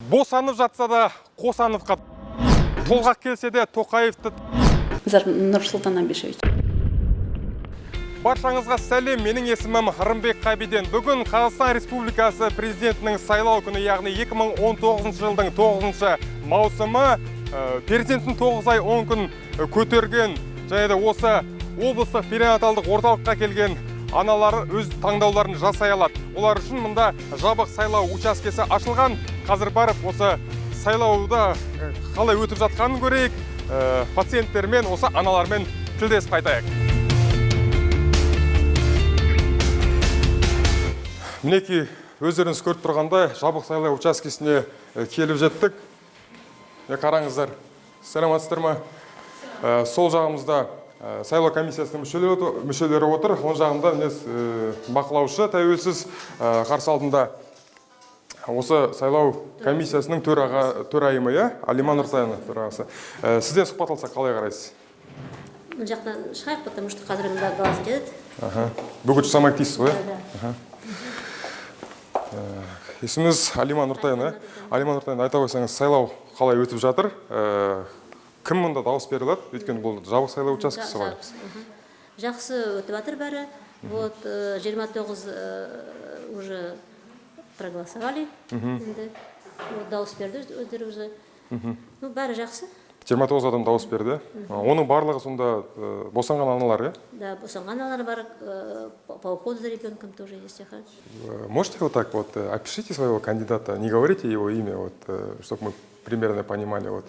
Босанып жатса да Қосановқа, толғақ келсе де Тоқаевты. Нурсултан Абишевич. Баршаңызға сәлем, менің есімім Рымбек Қабиден. Бүгін Қазақстан Республикасы президентінің сайлау күні, яғни 2019 жылдың 9 маусымы. Перзентін 9 ай 10 күн көтерген және де осы облыстық перинаталдық орталыққа келген аналар өз таңдауларын жасай алады. Олар үшін мұнда жабық сайлау учаскесі ашылған. Қазір барып осы сайлауда қалай өтіп жатқанын көрейік. Пациенттермен, осы аналармен тілдесіп қайтайық. Мінекей, өздеріңіз көріп тұрғандай, жабық сайлау учаскесіне келіп жеттік. Қараңыздар, саламатсыздар ма? Сол жағымызда сайлау комиссиясының мүшелері отыр, оң жағында міне бақылаушы тәуелсіз, қарсы алдында осы сайлау комиссиясының төрайымы, иә, Алима Нұртаевна төрағасы. Сізден сұхбат алсақ, қалай қарайсыз? Мына жақтан шығайық, потому что қазір мында дауыс кетеді. Аха. Бөгет жасамайық дейсіз ғой, иә? Да. Есіміңіз Алима Нұртаевна, иә? Алима Нұртаевна, айта қойсаңыз, сайлау қалай өтіп жатыр? Кім мұнда дауыс бере алады? Өйткені бұл жабық сайлау учаскесі ғой. Жақсы өтіп жатыр бәрі. Вот 29 уже проголосовали. Енді вот дауыс берді өздері уже. Ну, бәрі жақсы. 29 адам дауыс берді. Оның барлығы сонда босанған аналар, иә? Да, босанған аналар бар, по уходу за ребенком тоже есть. Аха. Можете вот так вот, опишите своего кандидата, не говорите его имя, вот, чтобы мы примерно понимали. Вот.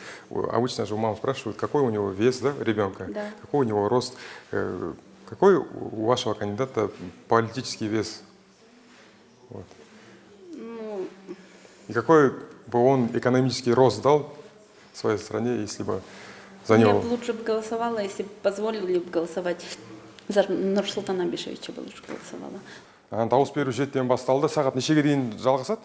Обычно же у мам спрашивают, какой у него вес, да, ребенка, Да. какой у него рост, какой у вашего кандидата политический вес. Вот. Ну, И какой бы он экономический рост дал своей стране, если бы за я него... бы лучше бы голосовала, если бы позволили бы голосовать за Нурсултана Абишевича бы лучше голосовала. Дауыс беру 7-ден басталды, сағат нешеге дейін жалғасады?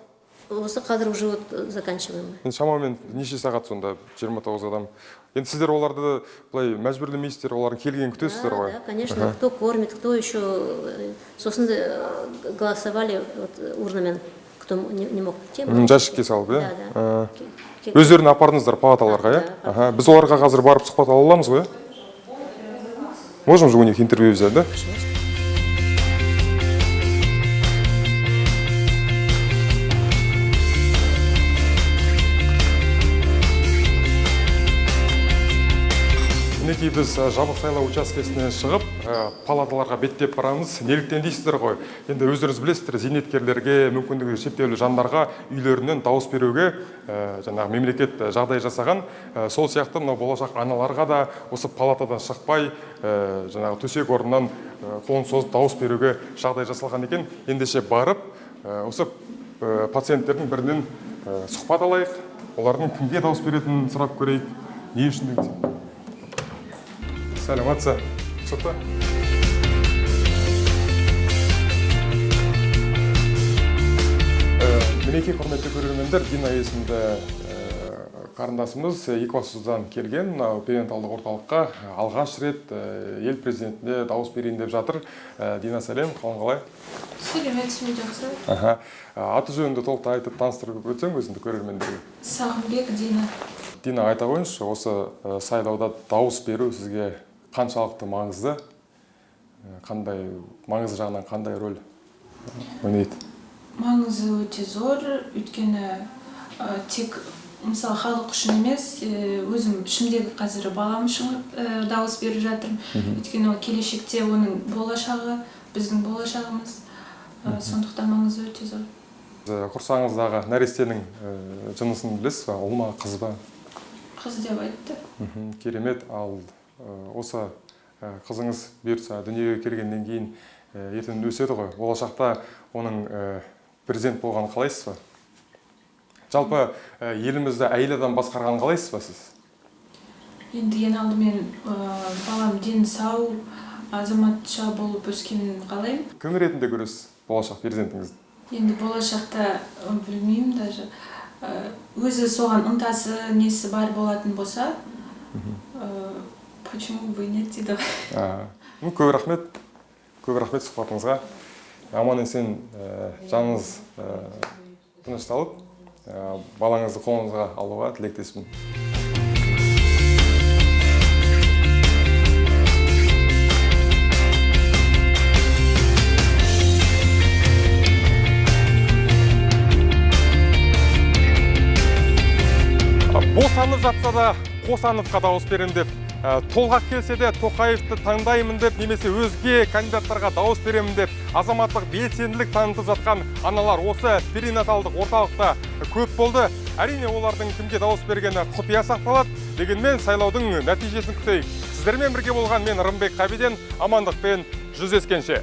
Осы қазір уже вот заканчиваем мы. Енді шамамен неше сағат сонда 29 адам? Енді сіздер оларды былай мәжбүрлемейсіздер, олардың келгенін күтесіздер Да, ғой? да, конечно, кто кормит, кто еще. Сосын голосовали вот, урнамен, кто не мог прийти. Жәшікке салып, иә? Да, да. Өздерін апардыңыздар палаталарға, иә? Да. Аха, біз оларға қазір барып сұхбат ала аламыз ғой, иә? Можем же у них интервью взять, да? Пожалуйста. Мінекей, біз жабық сайлау учаскесінен шығып, палаталарға беттеп барамыз. Неліктен дейсіздер ғой? Енді өздеріңіз білесіздер, зейнеткерлерге, мүмкіндігі шектеулі жандарға үйлерінен дауыс беруге жаңағы мемлекет жағдай жасаған. Сол сияқты мынау болашақ аналарға да осы палатадан шықпай, жаңағы төсек орнынан қолын созып дауыс беруге жағдай жасалған екен. Ендеше барып, осы пациенттердің бірінен сұхбат алайық, олардың кімге дауыс беретінін сұрап көрейік, не үшін деген сияқты. Сәлеметсіз, шықты. Мінекей, құрметті көрермендер, Дина есімді қарындасымыз Екібастұздан келген мынау перинаталдық орталыққа алғаш рет ел президентіне дауыс берейін деп жатыр. Дина, сәлем, қалың қалай? Сәлеметсіз бе, жақсы. Аха. Аты жөніңді толықтай айтып таныстырып өтсең өзіңді көрермендерге. Сағынбек Дина. Дина, айта қойыңызшы, осы сайлауда дауыс беру сізге қаншалықты маңызды? Қандай маңызы жағынан қандай рөл ойнайды? Маңызы өте зор, өйткені тек мысалы халық үшін емес, өзім ішімдегі қазір балам үшін дауыс беріп жатырмын. Өйткені ол келешекте оның болашағы, біздің болашағымыз. Сондықтан маңызы өте зор. Құрсағыңыздағы нәрестенің жынысын білесіз ба? Ұл ма, қыз ба? Қыз деп айтты. Керемет. Ал осы қызыңыз бұйыртса дүниеге келгеннен кейін ертең өседі ғой. Болашақта оның президент болғанын қалайсыз ба? Жалпы елімізді әйел адам басқарғанын қалайсыз ба сіз? Енді ең алдымен балам дені сау, азаматша болып өскенін қалаймын. Кім ретінде көресіз болашақ перзентіңізді? Енді болашақта білмеймін даже. Өзі соған ынтасы, несі бар болатын болса, почему бы и нет дейді ғой. Ну, көп рахмет. Көп рахмет сұхбатыңызға. Аман есен жаныңыз тынышталып, Балаңызды қолыңызға алуға тілектеспін. Босанып жатса да Қосановқа дауыс беремін деп, толғақ келсе де Тоқаевты таңдаймын деп, немесе өзге кандидаттарға дауыс беремін деп азаматтық белсенділік танытып жатқан аналар осы перинаталдық орталықта көп болды. Әрине, олардың кімге дауыс бергені құпия сақталады, дегенмен сайлаудың нәтижесін күтейік. Сіздермен бірге болған мен, Рымбек Қабиден, амандықпен жүздескенше.